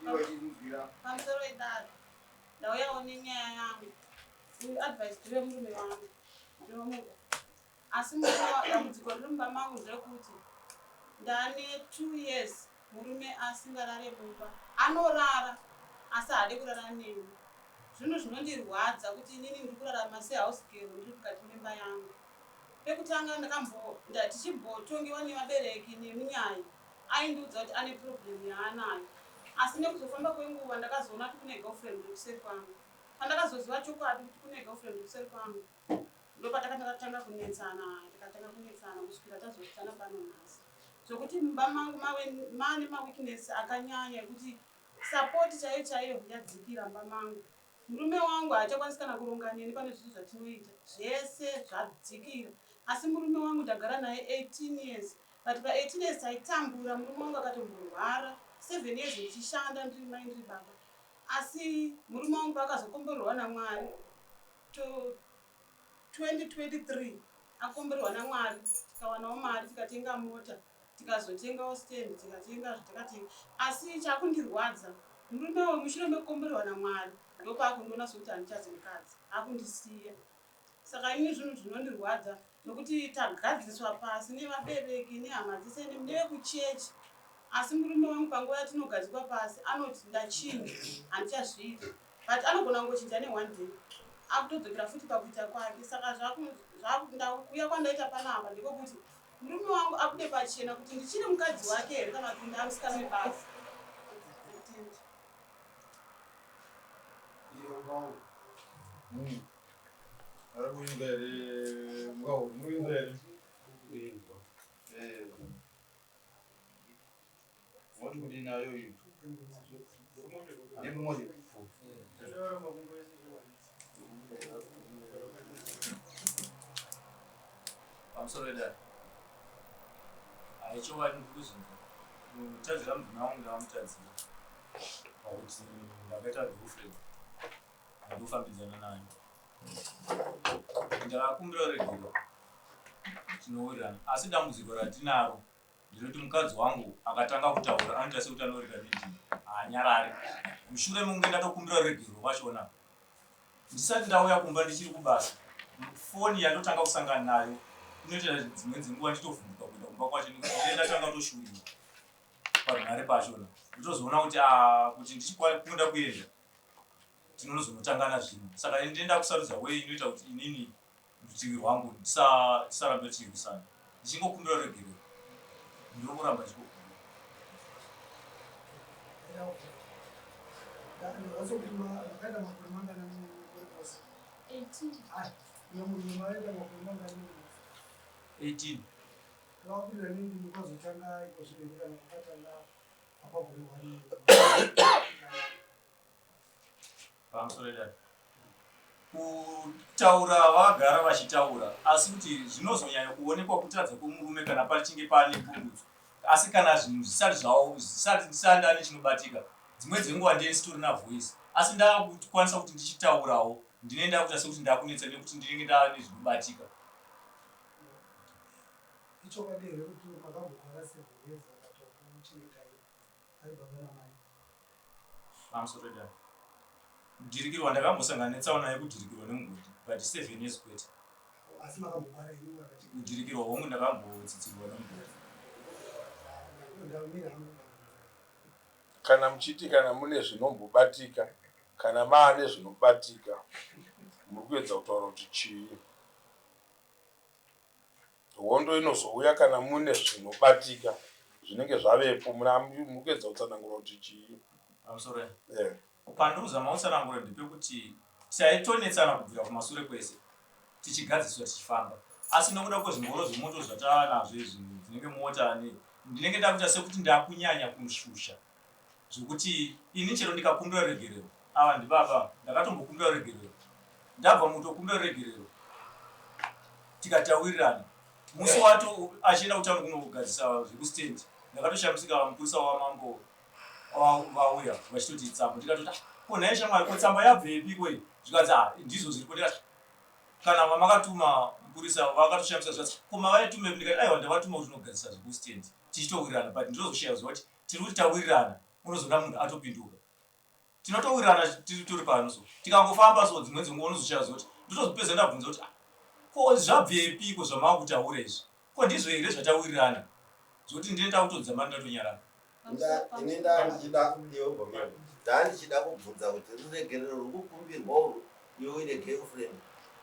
Ivo vachinzwira. Pamusoro idaro ndauyawo nenyaya yangu. Uyu advice ndiwe murume wangu. Ndinomuda. Asi murume dambudziko riri mumba mangu nderekuti ndane 2 years murume asingarare mumba. Anorara asi haade kurara neni. Zvinhu zvinondirwadza kuti inini ndiri kurarama sehouse girl ndiri mukati memba yangu. Pekutanga ndakambo tichimbotongewa nevabereki nemunyai aindiudza kuti ane problem yaanayo asi nekuzofamba kwenguva ndakazoona kuti kune girlfriend iri kuseri kwangu. Pandakazoziva chokwadi kuti kune girlfriend iri kuseri kwangu ndopatakatanga kunetsana tikatanga kunetsana kusvikira tazosvitsana pano nhasi. Zvekuti mumba mangu mave mane maweakness akanyanya ekuti support chaiyo chaiyo yadzikira mumba mangu. Murume wangu haachakwanisi kana kuronga neni pane zvese zvatinoita. Zvese zvadzikira. Asi murume wangu ndagara naye 18 years. But pa 18 years taitambura murume wangu akatomborwara. 7 years ndichishanda ndiri mai ndiri baba. Asi murume wangu paakazokomborerwa naMwari to 2023 akomborerwa naMwari tikawanawo mari tikatenga mota tikazotengawo stand tikatenga zvatakatenga asi chakundirwadza murume uyu mushure mekukomborerwa naMwari ndopaakundiona sekuti handichazi mukadzi akundisiya saka ini zvinhu zvinondirwadza nokuti tagadziswa pasi nevabereki nehama dzese nevekuchechi asi murume wangu panguva yatinogadzikwa pasi anoti ndachinja handichazviiti but anogona kungochinja ne one day akutodzokera futi pakuita kwake saka zvakuuya kwandaita panapa ndekwekuti murume wangu abude pachena kuti ndichiri mukadzi wake here kana kuti ndamusikana webasa. Ari kuinzwa here mukahuru? Muri kuinzwa here? Kuinzwa. Eh. Moti kudii nayo iyi? Ndimumwe. Pamusoro wedare. Haichokwadi ndiri kuzvinzwa. Kutadzira mudzimai wangu ndakamutadzira. Pakuti ndakaita girlfriend. Ndofambidzana nayo. Ndakakumbira ruregerero. Tinowirirana. Asi dambudziko ratinaro nderekuti mukadzi wangu akatanga kutaura anoita sekuti anorira nendimi. Haanyarari. Mushure mekunge ndatokumbira ruregerero kwachona ndisati ndauya kumba ndichiri kubasa foni yandotanga kusangana nayo inoita dzimwe dzenguva nditovhunduka kuenda kumba kwacho nekuti ndinenge ndatanga kutoshuriwa parunhare pachona ndotozoona kuti ah, kuti ndichikunda kuenda tinonozonotangana zvino saka ini ndinoenda kusarudza way inoita kuti inini rutivi rwangu tisarambe tichirwisana ndichingokumbira ruregerero ndiri kuramba ndichikokumbira. 18. Pamusoro dai kutaura vagara vachitaura asi kuti zvinozonyanya kuonekwa kutadza kwemurume kana pachinge paane pundutso asi kana zvinhu zvisati zvao zvisati ndisati ndane chinobatika dzimwe dzenguva ndiye ndisitorina voice asi ndakukwanisa kuti ndichitaurawo ndine ndakuita sekuti ndakunetsa nekuti ndinenge ndane zvinobatika. Ichokwadi here kuti makambogara seven years akatokuchengetai ari baba namai? Pamusoro dai kudhirikirwa ndakambosangana netsaona yekudhirikirwa nemugodhi but 7 years kwete. Asi makambogara henyu makachengeta? Kudhirikirwa hongu ndakambotsidzirwa nemugodhi. Ndamira hangu. Kana muchiti kana mune zvinombobatika, kana maane zvinobatika, muri kuedza kutaura kuti chii? Hondo inozouya kana mune zvinobatika zvinenge zvavepo. Muri kuedza kutsanangura kuti chii? Pamusoro yeah. Pandiri kuzama kutsanangura ndepekuti taitonetsana kubvira kumasure kwese tichigadziswa tichifamba asi nokuda kwezvingoro zvemoto zvatanazvo izvi dzinenge mota ne ndinenge ndakuita sekuti ndakunyanya kushusha zvekuti ini chero ndikakumbira ruregerero ava ndibaba ndakatombokumbira ruregerero ndabva mutokumbira ruregerero tikatawirirana musi wato achienda kutauni kunogadzisa zvekustand ndakatoshamisika mupurisa wamambo vauya vachitoti tsamba ndikatoti ah, ko nhai shamwari ko tsamba yabvepi ko iyi zvikanzi ah, ndizvo zviripo ndikati kana vamakatuma mupurisa vakatoshamisa zvikanzi ko mavaitumepi ndikati aiwa ndavatuma kuti unogadzisa zvekustand tichitowirirana but ndinozoshaya kuziva kuti tiri kuti tawirirana. Unozoona munhu atopinduka. Tinotowirirana tiri turi pano so. Tikangofamba so dzimweni dzenguva unozoshaya zoti ndotozopedza ndabvunza kuti ah, ko zvabvepiko zvamaakutaura izvi? Ko ndizvo here zvatawirirana? Zvekuti ndine ndakutodzamara ndatonyarara. Ini ndandichida iwe Gomero, ndandichida kubvunza kuti ruregerero ruri kukumbirwa urwu iwe uine girlfriend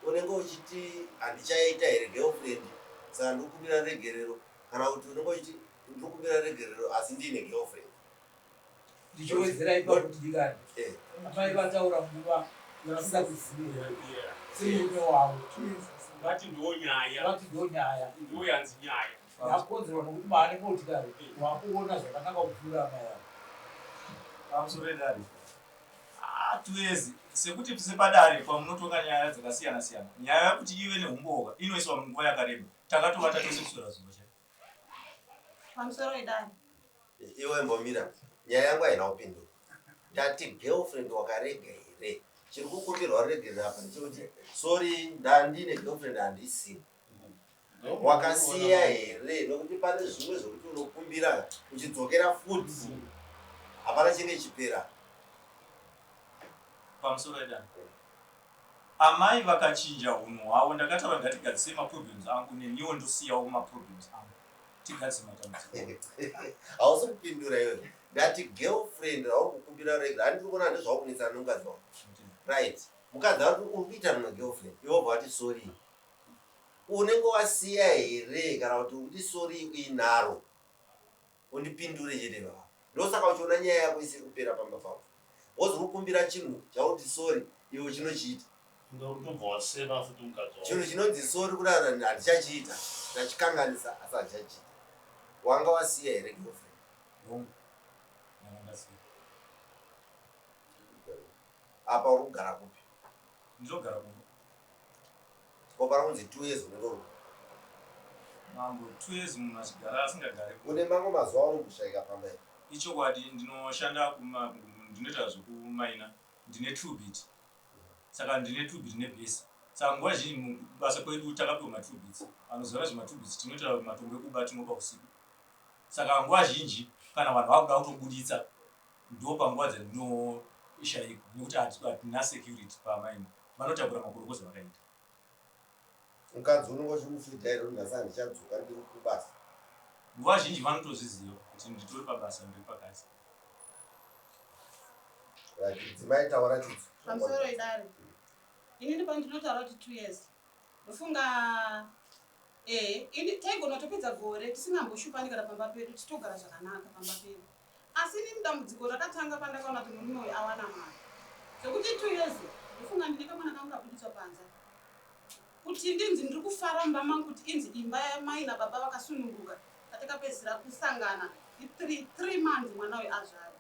unenge uchiti handichaita here girlfriend saka ndikukumbira ruregerero kana kuti unenge uchiti ndikukumbira ruregerero asi ndiine girlfriend. Ndichiwedzera ipapo mudikani, Eh. amai vataura nguva yavasingakuzive semurume wavo. Vati ndo nyaya. Vati ndo nyaya. Ndo yanzi nyaya. Yakonzerwa nokuti maane motikari wakuona zvakanaka kupfuura amai avo. Pamusoro pedare. Ah, tuwezi sekuti sepadare pamunotonga nyaya dzakasiyana siyana nyaya yekuti ive neumboka inoiswa munguva yakareba takatovata tose kuswera zuva chaiko. Pamusoro wedare. Iwe mbomira, nyaya yangu haina kupindura. Ndati girlfriend wakarega here? Chiri kukumbirwa ruregerero apa ndechekuti sorry ndandine girlfriend handisina. Wakasiya here? Nokuti pane zvimwe zvekuti unokumbira uchidzokera futi. Hapana chinge chipera. Pamusoro wedare. Amai vakachinja hunhu hwavo ndakataura ngatigadzise maproblems angu neniwo ndosiyawo maproblems angu tigadzise matambudziko. Hausi kupindura iwe. Ndati girlfriend rauri kukumbira rega handiri kuona ndezvaukunetsana nemukadzi wako. Right. Mukadzi ari uri kuita mumwe girlfriend. Iwe wobva wati sorry. Unenge wasiya here kana kuti uri kuti sorry uinaro? Undipindure chete baba. Ndosaka uchiona nyaya yako isiri kupera pamba pako. Wozi kukumbira chinhu chauti sorry iwe uchinochiita. Ndobva waseva futi mukadzi wako. Chinhu chinonzi sorry kudaro handichachiita. Ndachikanganisa asi handichachiita. Wanga wasiya here girlfriend? Hongu. Ndanga ndasiya. Apa uri kugara kupi? Ndinogara kumba. Ko pari kunzi 2 years unenge uri Mambo, 2 years munhu achigara asingagare. Une mamwe mazuva aunomboshaika pamba here? Ichokwadi ndinoshanda kuma ndinoita zvekumaina ndine true beat. Saka ndine true beat nebase. Saka nguva zhinji mubasa kwedu takapiwa ma true beats. Anoziva nezvema true beats tinoita matombo ekuba tinoba usiku. Saka nguva zhinji kana vanhu vakuda kutobuditsa ndopanguva dzandinoshaikwa nekuti hatina security pamaina. Vanotakura makorokoza vakaenda. Mukadzi unenge uchimufidha here kuti nhasi handichadzoka ndiri kubasa? Nguva zhinji vanotozviziva kuti nditori pabasa ndiri pakati. Right, dzimai taura chidzi. Pamusoro idare. Inini pandinotaura kuti 2 years. Ndofunga eh ini taigona kutopedza gore tisingamboshupani kana pamba pedu tichitogara zvakanaka pamba pedu. Asi inini dambudziko rakatanga pandakaona kuti murume uyu awana mari. Zvekuti 2 years ndofunga ndine kamwana kangu kabuditswa panze. Kuti ndinzi ndiri kufara mumba mangu kuti inzi imba yamai nababa vakasununguka patakapedzisira kusangana 3 months mwana uyu azvarwa.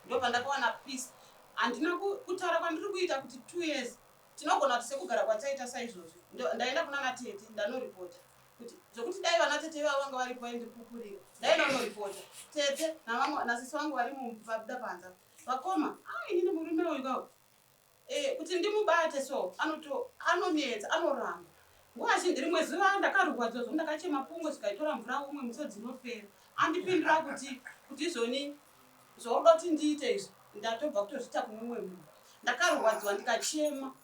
Ndopandakawana peace. Handina kutaura kwandiri kuita kuti 2 years tinogona kuti sekugara kwataita saizvozvi. Ndaenda kunana tete ndanoripota kuti zvekuti dai vana tete ivavo vanga varipo vaindipupurira. Ndaenda kunoripota tete navamwe nasisi vangu vari muvabuda panze. Vakoma, ah inini murume uyu kawo. Kuti ndimubate so anoto anonetsa anoramba. Nguva zhinji rimwe zuva ndakarwadziwa zvangu ndakachema pungwe zvikaitora mvura umwe misodzi inopera. Andipindura kuti kuti izvoni zvaunoda kuti ndiite izvi ndatobva kutozviita kune umwe munhu. Ndakarwadziwa ndikachema.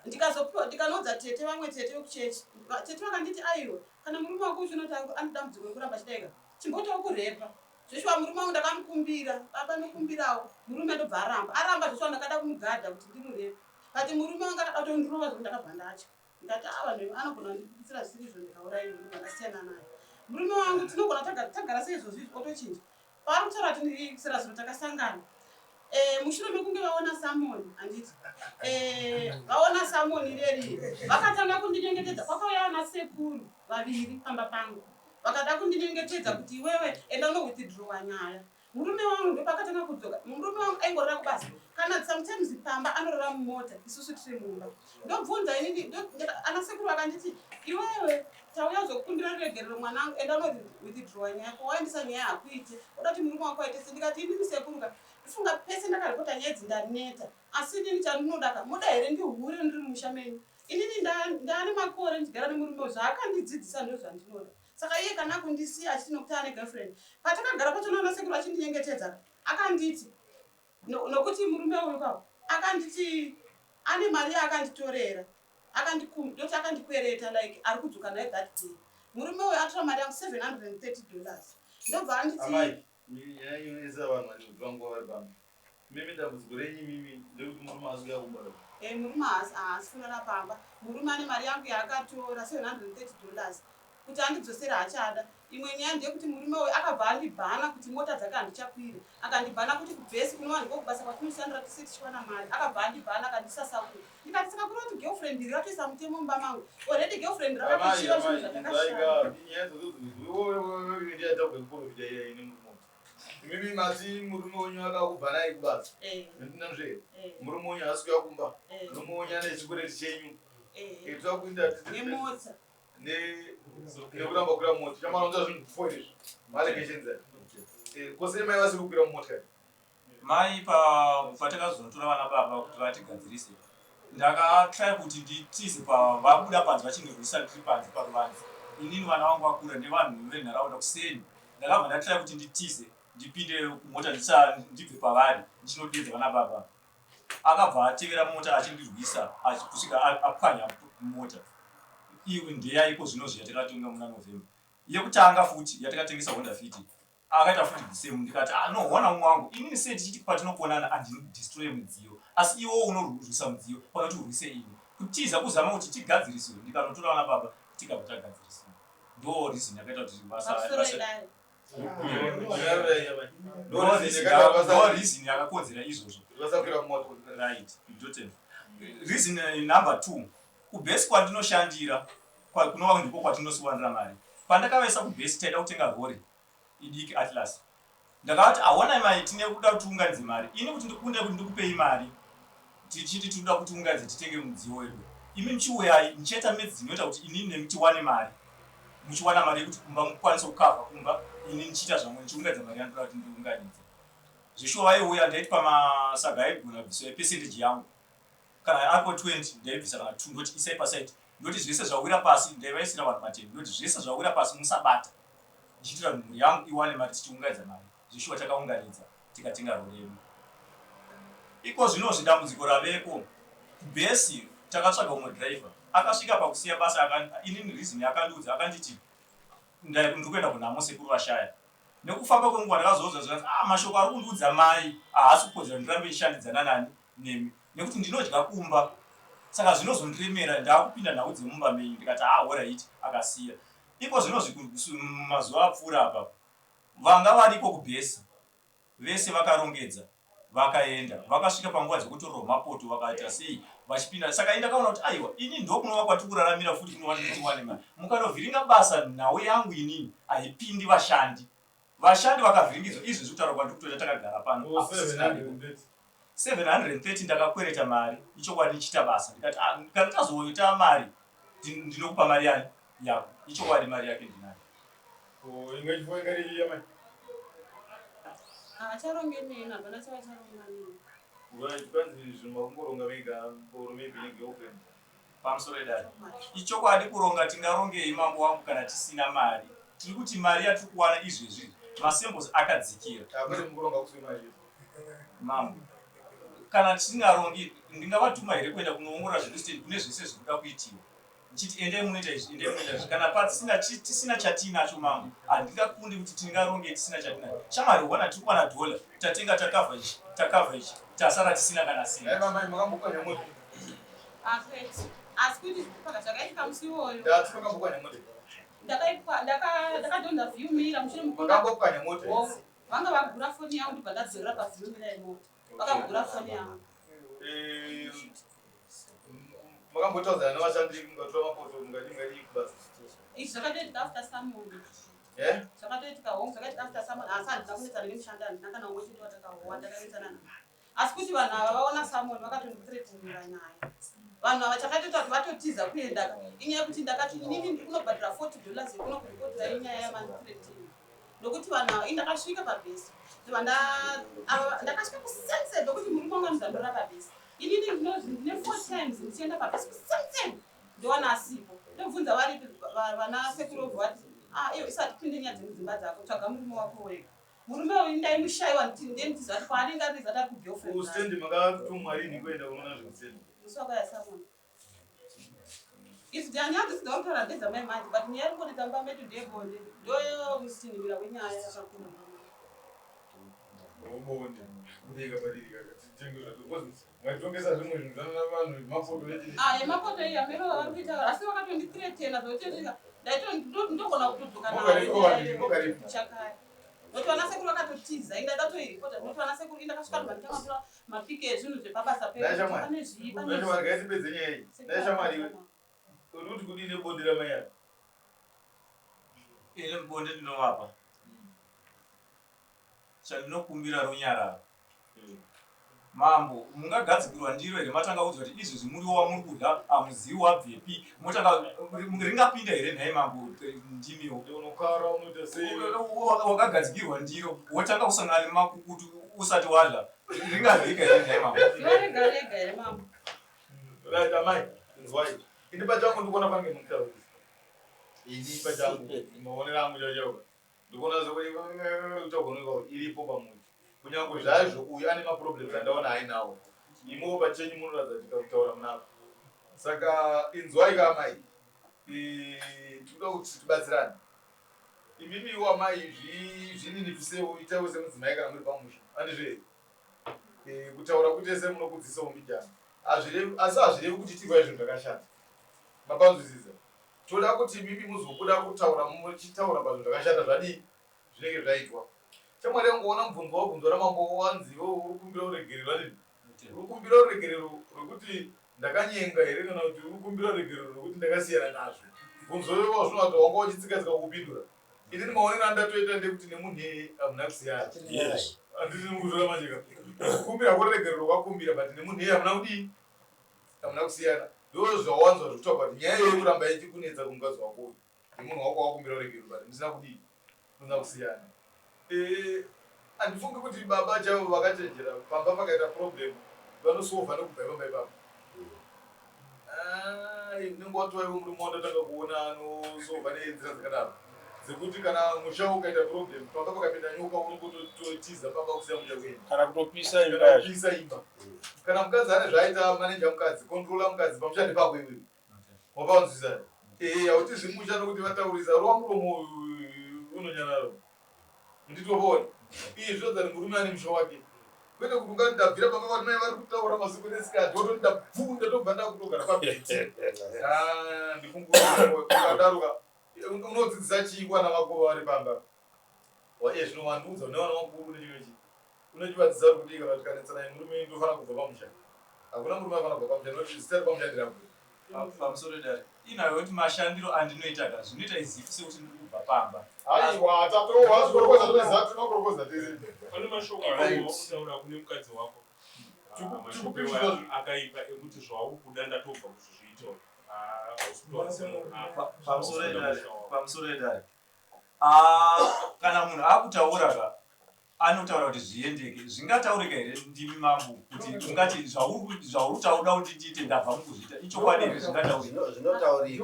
Ndikazopiwa ndikanoudza tete vamwe tete vekuchechi. Tete vakanditi aiwa kana murume wako uchiona kuti ane dambudziko rekuramba achidaika chimboitawo kurepa. Zveshuwa murume wangu ndakamukumbira baba ndokumbirawo murume ndobva aramba. Aramba zveshuwa ndakada kumugadha kuti ndimurepe. But murume wangu akada kutondirova zvekuti ndakabva ndatya. Ndikati ah vanhu anogona kundibuditsira zvisiri izvo ndikauraiwa ndobva ndasiyana naye. Murume wangu tinogona tagara seizvozvi izvi otochinja. Paari kutaura kuti sera zuro takasangana. Mushure mekunge vaona Samoni handiti? Vaona Samoni reri vakatanga kundinyengetedza kwakauya vana sekuru vaviri pamba pangu. Vakada kundinyengetedza kuti iwewe enda unowithdrawa nyaya. Murume wangu ndopakatanga kudzoka. Murume wangu aingorara kubasa. Kana sometimes pamba anorara mumota isusu tiri mumba. Ndobvunza inini ana sekuru vakanditi iwewe tauya kuzokumbira ruregerero mwanangu enda unowithdrawa nyaya ko waendesa nyaya hakuite. Oda kuti murume wako aite sei ndikati inini sekuru ka ndifunga pese ndakaripota nyaya idzi ndaneta. Asi inini chandinoda ka moda here ndihure ndiri mumusha menyu. Inini ndaane makore ndichigara nemurume uyu zvaakandidzidzisa ndozvandinoda. Saka iye kana akundisiya achiti nokuti ane girlfriend. Patakagara pacho naana sekuru vachindinyengetedza. Akanditi nokuti murume uyu ka akanditi ane mari yaakanditorera akandoti akandikwereta like ari kudzoka naye that day. Murume uyu atora mari yangu $730 ndobva anditi Amai, nyaya inonetsa vanhu vane kuti vanguva vari pano. Mimi dambudziko renyu imimi ndekuti murume haasi kuuya kumba. Eh, murume haasi kurara pamba. Murume ane mari yangu yaakatora $730 kuti andidzosere haachada. Imwe nyaya ndeyekuti murume uyu akabva andibhana kuti mota dzake handichakwire. Akandibhana kuti kubhesi kunova ndiko kubasa kwatinoshandira tese tichiwana mari. Akabva andibhana akandisasakura. Ndikati saka kureva kuti girlfriend iri ratoisa mutemo mumba mangu. Already girlfriend Amai, rakatochiva zvinhu amai, zvatakashanda. inzwaika, nyaya dzodzo ndiyatabva kuprofita iya ine murume. Imimi mati murume wenyu akakubhanai kubasa. Eh. Ndinazve. Eh. Murume wenyu haasi kuuya kumba. Eh. Murume wenyu ane chikwereti chenyu. Eh. Twakuinda Nemota. nekuramba kukwira mota. Chamaronza zvinhu four izvi. Maallegations aya. Kose mai vasiri kukwira mumota. Mai patakazonotora vana baba kuti vatigadzirise, ndakatry kuti nditize pavabuda panze vachindirwisa ndiri panze paruvanze. Inini vana vangu vakura nevanhu venharaunda kuseni. Ndakabva ndatry kuti nditize ndipinde kumota ndibve pavari ndichinodedza vana baba. Akabva atevera mota achindirwisa kusvika apwanya mota. Iyo ndeyaiko zvinozvi yatakatenga muna November. Yekutanga futi yatakatengesa Honda Fit akaita futi the same. Ndikati, ah no, wana umwe wangu inini sei tichiti patinokonana handidestroye mudziyo, asi iwowo unorwisa mudziyo panoti urwise ini. Kutiza kuzama kuti tigadziriswe, ndikanotora vana baba tikabva tagadzirisiwa. Ndo reason yakaita kuti Pamusoro idare. Ndo reason yakakonzera izvozvo. Vasakwira mumota. Right, ndotenda. Reason number 2, kubhesi kwandinoshandira kunova ndiko kwatinosiwanira mari. Pandakavaisa kubhesi taida kutenga rori idiki Atlas. Ndakavati aona mai tine kuda kuti tiunganidze mari. Ini kuti ndikunde kuti ndikupei mari tichiti tinoda kuti tiunganidze titenge mudziyo wedu. Imi muchiuyai muchiita medzi dzinoita kuti inini nemi tiwane mari. Muchiwana mari yekuti kumba mukwanise kukavha kumba, ini ndichiita zvamwe ndichiunganidza mari yandoda kuti ndiunganidze. Zveshuwa vaiuya ndaiti pamasaga aigona kubviswa yepercentage yangu. Kana aripo 20 ndaibvisa kana 2 ndoti isai paside. Ndoti zvese zvawira pasi ndaivaisira vanhu matende. Ndoti zvese zvawira pasi musabata. Ndichiitira kuti mhuri yangu iwane mari tichiunganidza mari. Zveshuwa takaunganidza tikatenga rori yedu. Iko zvinozvi dambudziko raveko. Kubhesi takatsvaga umwe driver. Akasvika pakusiya basa inini reason yakandiudza akanditi ndiri kuenda kunhamo sekuru vashaya. Nekufamba kwenguva ndakazoudza zvikanzi mashoko ari kundiudza mai haasi kukodzera ndirambe ndichishandidzana nani nemi nekuti ndinodya kumba saka zvinozondiremera ndaakupinda nhau dzemumba menyu. Ndikati alright, akasiya. Iko zvinozvi mazuva apfuura apa vanga variko kubhesi vese vakarongedza vakaenda vakasvika panguva dzekutorerwa mapoto vakaita sei vachipinda. Saka ini ndakaona kuti aiwa ini ndokunova kwatiri kuraramira futi kunova tiwane mari. Mukanovhiringa basa nhau yangu inini haipindi vashandi. Vashandi vakavhiringidzwa izvi zvekutaura kwandiri kutoita takagara pano. 730 ndakakwereta mari ichokwadi ndichiita basa. Ndikati kana tazoita mari ndinokupa mari yani yako. Ichokwadi mari yake ndinayo. Havacharonge neni, hapana chavacharonga neni. Pamusoro idare. Ichokwadi kuronga tingarongei mambo wangu kana tisina mari. Tiri kuti mari yatiri kuwana izvezvi masembos akadzikira. Mambo, kana tisingarongi ndingavatuma here kuenda kunoongorora zvekustendi kune zvese zviri kuda kuitiwa? Ndichiti endai munoita izvi, endai munoita izvi. Kana pasina tisina chatiinacho mambo, handingakundi kuti tingaronge tisina chatinacho. Shamwari hona tiri kuwana dhola, tatenga takavha ichi, takavha ichi, tasara tisina kana sina. Asi kuti zvakaitika musi iwoyo. Ndakadhonza view mirror mushure mekunge vanga vagura foni yangu ndibva ndadzorera paview mirror yemota. Vakagura foni yangu. Makambotaudzana nevashandi mungatora mapoto mungadi kubasa? Izvi zvakatoitika after summon. Zvakatoitika hongu, zvakaitika after summon. Asi handina kunetsana nemushandi, handina kana umwe chete watakanetsana naye. Asi kuti vanhu ava vaona summon vakatondithreatenira nyaya. Vanhu ava chakatoita kuti vatotiza kuenda inyaya yekuti ndakati inini ndiri kunobhadhara $40 yekuno kuripotera inyaya yamandithreatenira. Nokuti vanhu ava ndakasvika pabhesi. Ndakasvika kusunset nokuti murume wangu anozandora pabhesi. Inini ndine 4 times ndichienda pabhesi kusunset ndowana asipo. Ndobvunza varipi vana sekuru vobva vati iyo isati pinde nyaya dzemudzimba dzako tsvaga murume wako wega. Murume uyu ndaimushayiwa ndendizati kwaanenge ari ndizati ari kugirlfriend. Kustendi makatumwa rini kuenda kunoona zvekustendi? Musi wakauya someone. Idzi nyaya dzisi dzakutaura ndedzamai manje but nyaya iri kunetsa mumba medu ndeyebonde ndoyomusinhimira wenyaya yakakura. Bonde kudeka padiri kaka titenge zvato because mwaitongesa zvimwe zvinhu zvana vanhu mafoto nechi. Ah, yemapoto iyi ameno vari kuita asi vakatondithreatena zvekuti ndaito ndogona kutodzoka Mogaripo, mogaripo. chakaya. Nokuti vana sekuru vakatotiza inda ndatoiripota nokuti vana sekuru inda kasvika ndikatanga kutora mapiki ezvinhu zvepabasa pedu. Dai shamwari. Pane zvii pane Dai shamwari ngaitipedze nyaya iyi. Dai shamwari iwe. Uri kuti kudii nebonde ramai ava? Ini bonde ndinovapa. Chandinokumbira runyararo. Mambo, mungagadzikirwa ndiro here matanga kuudzwa kuti izvozvi muriwo wamuri kudya hamuzivi wabvepi motanga ringapinda here nhai mambo ndimiwo Unokara unoita sei? Wakagadzikirwa ndiro wotanga kusangana nemakukutu usati wadya ringadyika here nhai mambo? Zuva rega rega here mambo? Right, amai, inzwai. Ini pachangu ndikuona pange mukutaurisa. Ini pachangu, maonero angu chaiwo. Ndikuona sekuti kutagoneka iripo pamuti. Kunyange zvazvo uyu ane maproblems andaona ainawo. Imiwo pachenyu munoratidza kuti kutaura munako. Saka inzwai ka amai. Tinoda kuti tibatsirane. Imimiwo amai zvininipisewo itaiwo semudzimai kana muri pamusha. Handizvo here? Kutaura kuti ese munokudzisawo mbijana. Hazvirevi asi hazvirevi kuti itirwai zvinhu zvakashata. Mapanzwisisa? Toda kuti mimi muzobuda kutaura muchitaura pazvinhu zvakashata zvadii zvinenge zvaitwa. Shamwari yangu ona mubvunzo wabvunzwa namambo wanzi iwe uri kumbira ruregerero handiti? Uri kumbira ruregerero rwekuti ndakanyenga here kana kuti uri kumbira ruregerero rwekuti ndakasiyana nazvo? Bvunzo iwawo zvinova wanga uchitsika-tsika kukupindura. Inini maonero andatoita ndekuti nemunhu iyeye hamuna kusiyana. Yes. Handiti mukutora manje ka. Kukumbira kweruregerero wakumbira but nemunhu iyeye hamuna kudii? Hamuna kusiyana. Ndozvo zvawanzwa zvekutaura kuti nyaya iyoyo kuramba ichikunetsa kumukadzi wako uyu. Nemunhu wako wakumbira ruregerero but musina kudii? Musina kusiyana. Handifungi kuti baba chavo vakachenjera pamba pakaita problem vanosovha nekubva ipamba ipapo. Unenge watova iwe murume wandatanga kuona anosovha nenzira dzakadaro. Dzekuti kana musha ukaita problem pamba pakapinda nyoka unongototiza pamba kusiya musha kuenda. Kana kutopisa imba Kana yacho. kupisa imba. Kana mukadzi ane zvaaita maneja mukadzi, controller mukadzi pamusha ndepako iwewe. Wapanzwisisa? Hautizi musha nokuti vataurisa rova muromo uyu unonyarara. Nditopona. Izvi zvodzani murume ane musha wake. Kwete kuti ungati ndabvira pamba pati mai vari kutaura masiku nesikati wototi ndabvunda tobva ndakutogara pabheti. Ah, ndifunguka ukadaro ka unodzidzisa chii kuvana vako vari pamba? Waye zvino wandiudza une vana vakuru nechimwe chii. Unochivadzidzisa uri kudii kana kuti kanetsana nemurume ndofana kubva pamusha. Hakuna murume afana kubva pamusha nokuti zita repamusha nderako. Pamusoro dare inayo kuti mashandiro andinoita ka zvinoita izifu sekuti ndiri kubva pamba. Aiwa, tatowa zvikorokoza toziva tinokorokoza tese. Pane mashoko awautaura kune mukadzi wako. Mashoko Tikupindura iwayo akaipa ekuti zvauri kuda ndatobva kuzviita. Hausi kutaura semunhu Pamusoro dare, pamusoro dare. Ah, kana munhu akutaura ka anotaura kuti zviendeke zvingataurika here ndimi mambo kuti ungati zvauri zvauri kuti ndiite ndabva mukuzviita ichokwadi here zvingataurika? Zvinotaurika.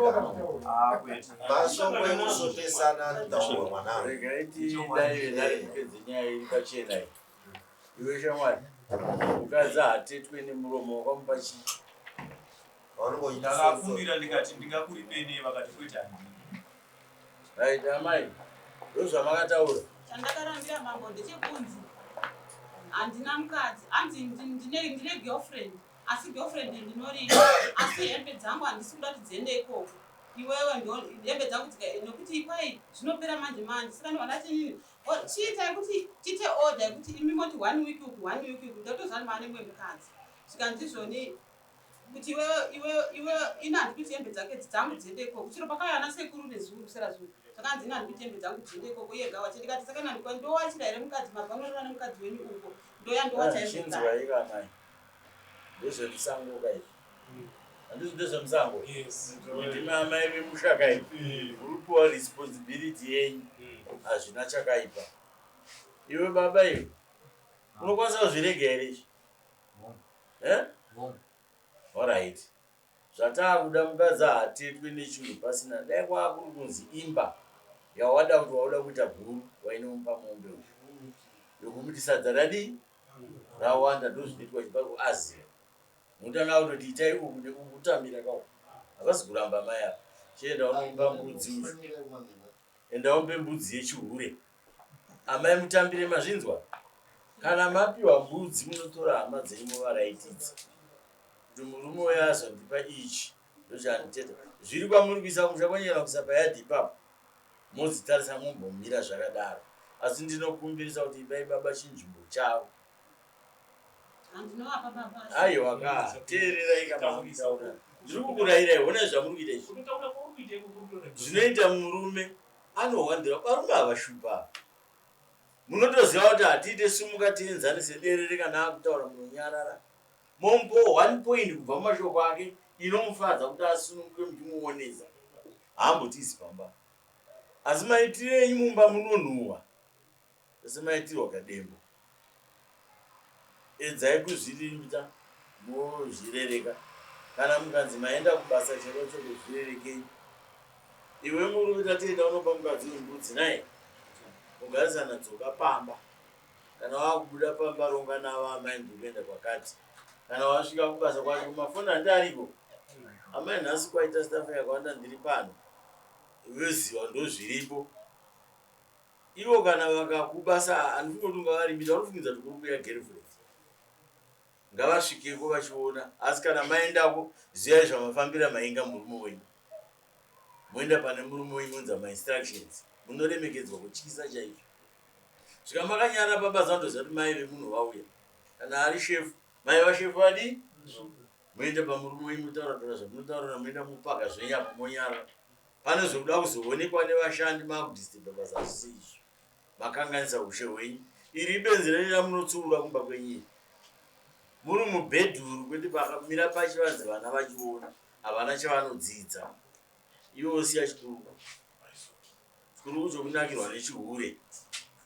Ah, kwete. Mashoko ekusotesana anotaurwa mwanangu. Regai tidai dare kupedze nyaya iri pachena iyi. Iwe shamwari, mukadzi haatetwe nemuromo wakamupa chii? Ndakakumbira ndikati ndingakuripei nei vakati kwete handidi. Right, amai, ndozvamakataura. Chandakarambira mambo ndechekunzi handina mukadzi hanzi ndine girlfriend asi girlfriend ndinorida asi hembe dzangu handisi kuda kuti dziende ikoko iwewe ndo hembe dzangu dzika nekuti ikwai zvinopera manje manje saka ndovandati nini chiitai kuti tiite order yekuti imi moti one week uku one week uku ndotozani maane mumwe mukadzi zvikanzi izvoni kuti iwewe iwewe iwewe ini handidi kuti hembe dzake dzangu dziende ikoko chero pakauya ana sekuru nezuru sera zuru zvakanzi ini handidi kuti hembe dzangu dziende ikoko iye gawache ndikati saka nandikwa ndowachira here mukadzi mabva unorara nemukadzi wenyu uko ndoya ndowacha hembe dzake. Chinzwai kamai. Ndezvemusango ka izvi. Handizvo ndezvemusango? Yes. Ndimi amai vemusha ka izvi. Muri kupiwa responsibility yenyu. Hazvina chakaipa. Iwe baba iwe. Unokwanisa kuzvirega here izvi? Eh? Alright. Zvataakuda mukadzi haatetwe nechinhu pasina dai kwakuri kunzi imba yawada kuti wauda kuita guru wainomupa mombe uyu. Yokumuti sadza radii rawanda ndozvinoitwa chibva kuAsia. Unotanga kutoti itai uku neuku kutambira kawo. Havasi kuramba mai ava. Chienda unoumba mbudzi uyu. Enda umbe mbudzi yechihure. Amai mutambire mazvinzwa? Kana mapiwa mbudzi munotora hama dzenyu movaraitidza. Kuti murume uya azondipa ichi ndochanditeta. Zviri kwamuri kuisa kumusha kwenyu kana kuisa payadhi ipapo modzitarisa mombomira zvakadaro. Asi ndinokumbirisa kuti ipai baba chinzvimbo chavo. Handinovapa baba. Aiwa ka, teererai ka mamutaura. Ndiri kukurayirai, honai zvamuri kuita izvi. Zvinoita murume anohwandira varume havashupa. Munotoziva kuti hatiite sumuka tienzanise derere kana akutaura munonyarara. Momupawo one point kubva mumashoko ake inomufadza kuti asununguke muchimuonesa. Haambotiisi pamba. Asi maitire enyu mumba munonhuhwa semaitirwa kadembo. Edzai kuzvirimita mozvirereka. Kana mukanzi maenda kubasa chero choko zvirerekei. Iwe murume tatienda unopa mukadzi uyu mbudzi nhai? Mugarisana dzoka pamba. Kana wakubuda pamba ronga navo amai ndiri kuenda kwakati. Kana wasvika kubasa kwacho mafoni handi ariko. Amai nhasi kwaita staff yakawanda ndiri pano. Voziva ndozviripo. Ivo kana vakakuba sa handifungi kuti ungavarimbira vanofungidza kuti kuri kuuya girlfriend. Ngavasvikeko vachiona asi kana maendako ziyai zvamafambira mainga murume wenyu. Moenda pane murume wenyu monza mainstructions. Munoremekedzwa kutyisa chaizvo. Svika makanyara pabasa vanotoziva kuti mai vemunhu vauya. Kana ari shefu, mai vashefu vadii? Moenda pamurume wenyu motaura taura zvamunotaura moenda mopaka zvenyu apo monyara. Pane zvekuda kuzoonekwa nevashandi makudisturba basa hazvisi izvo. Makanganisa hushe hwenyu. Iri ibenzi renyu ramunotsiura kumba kwenyu iri. Muri mubhedhuru kwete pakamira pachivanze vana vachiona havana chavanodzidza. Iwe wosiya chikuruku. Chikuruku chokunakirwa nechihure.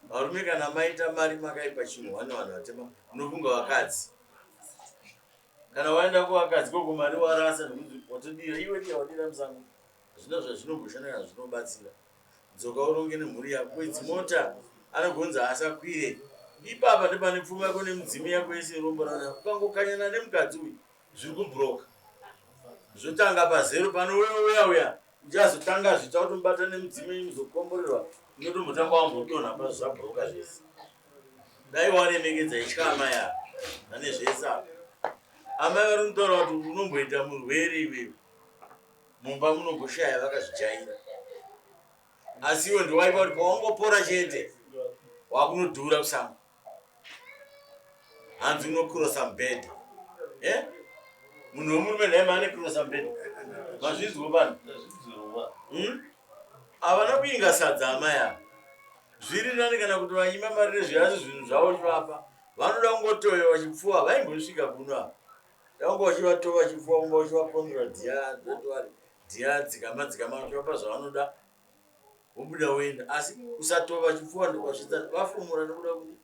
Varume kana maita mari makaipa chinhu wani vanhu vatema munofunga vakadzi. Kana waenda kuvakadzi koko mari warasa nekuti watodira iwe ndiye wadira musango. Hazvina zvazvinomboshanda kana zvinobatsira. Dzoka uronge nemhuri yako. Kwedzi mota anogonza asakwire. Ipapa ndepane pfuma yako nemidzimu yako yese rombo rana. Ukangokanyana nemukadzi uyu zviri kubroka. Zvotanga pazero pano uya uya uya uchazotanga zvitsva kuti mubata nemidzimu yenyu muzokomborerwa unotombotanga wambodonha pa zvabroka zvese. Dai waremekedza itya amai ava vane zvese ava. Amai vari kutaura kuti unomboita murwere iwewe. Mumba munomboshaya vakazvijaira. Asi iwe ndiwaipa kuti pawangopora chete wakunodhura kusango. Hanzi unokurosa mubhedha. Eh? Munhu wemurume nhai maane kurosa mubhedha. Mazvinzwa pano? Havana kuinga sadza amai ava. Zviri nani kana kuti vanyima mari rezviasi zvinhu zvavo chivapa. Vanoda kungotovewa chipfuwa vaimbosvika kuno apa. Dai vachivatova chipfuwa kunga uchivakondora dhiya don't worry. Dhiya dzikama dzikama uchivapa zvavanoda wobuda woenda. Asi kusatova chipfuwa ndokwasvitsa vafumura nekuda kuti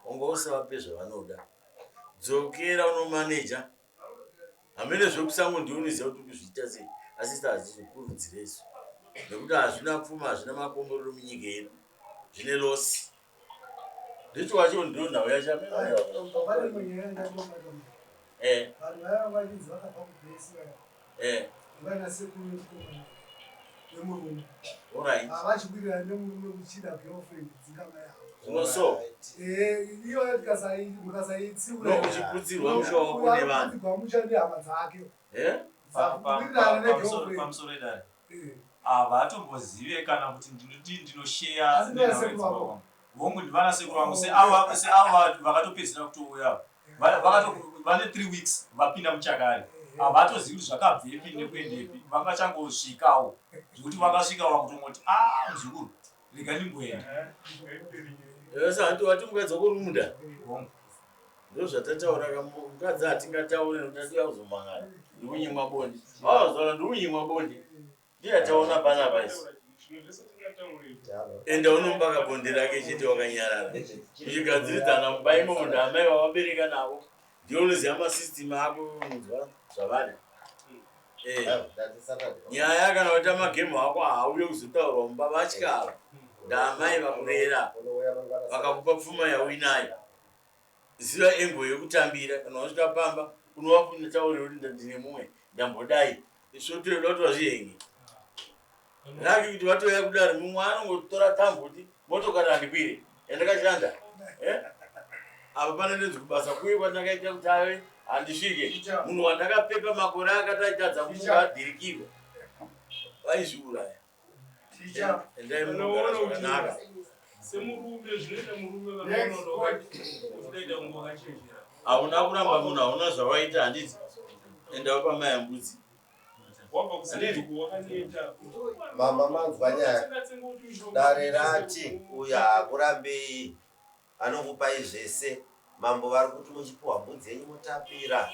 wanga usavape zvavanoda. Dzokera unomaneja. Hamene zvekusango ndiwe unoziva kuti kuzviita sei asi isu hazvizokurudzire isu nekuti hazvina pfuma hazvina makomborero munyika yedu zvine losi ndicho wacho ndiyo nhau yacho eh. Vanhu vaya vachinzi vakabva kubhesi vaya eh. Vana sekuru vemukomana vemurume Alright. Havachiwirirana nemurume kuchida girlfriend dzingama yavo. Zvino so. Eh, iyo mukasayitsiura. No, uchiputsirwa musha wako nevanhu. Kuputsirwa musha nehama dzake. Eh? Wirirana negirlfriend. Pamusoro edare. Havatombozive kana kuti ndinoti ndinosheya Asi ndivana sekuru vako. Hongu ndivana sekuru vangu seava seava vakatopedzisira kutouya. Vane 3 weeks vapinda muchakari. Havatozivi kuti zvakabvepi nekuendepi. Vangachangosvikawo. Zvekuti vakasvika vakutongoti ah muzukuru rega ndimboenda. Sasa hanti wati mukadzi wako uri munda? Hongu. Ndozvatataura ka mukadzi hatingataure nekuti atiuya kuzomangana. Ndikunyimwa bonde. Wazoona ndikunyimwa bonde. Ndiye ataona panapa isi. Enda unomupa kabonde rake chete wakanyarara. Muchigadziridzana mumba imomo ndaamai vavabereka navo. Ndiwe unoziva masystem ako unonzwa zvavari. Eh. Nyaya kana waita magemu ako haauye kuzotaurwa mumba vatya ava. Ndaamai vakurera vakakupa pfuma yauinayo. Ziva engo yekutambira kana wasvika pamba unovakunetaurira kuti ndine mumwe ndambodai. Svotoda kuti vazvihenge. Raki kuti vatouya kudare mumwe anongotora tambo kuti motokari handikwire yandakashanda. Eh? Apa pane ndedzi kubasa kuye kwandakaita kuti ave handisvike. Munhu wandakapepa makore akati achitadza kumuka adhirikirwa. Vaizviuraya. Endai munogara zvakanaka. Semurume zvinoita murume vanoita kunge wakachenjera. Hauna kuramba munhu hauna zvawaita handiti. Enda wapa mai mbudzi. Wabva kuseku wakaneta. Mama manzwa nyaya. Dare rati uyu haakurambei anokupai zvese. Mambo vari kuti muchipiwa mbudzi yenyu motapira.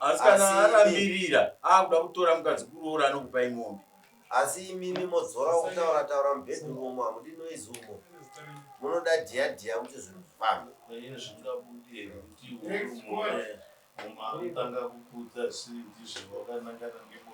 Asi kana arambirira akuda kutora mukadzi kuroora anokupai mombe. Asi imimi modzora kutaura taura mubedroom umo hamudi noise umo. Munoda dhiya dhiya kuti zvinhu zvifambe. Ini zvingabude here kuti mumwe anotanga kukudza zvisiri ndizvo wakanangana nebonde.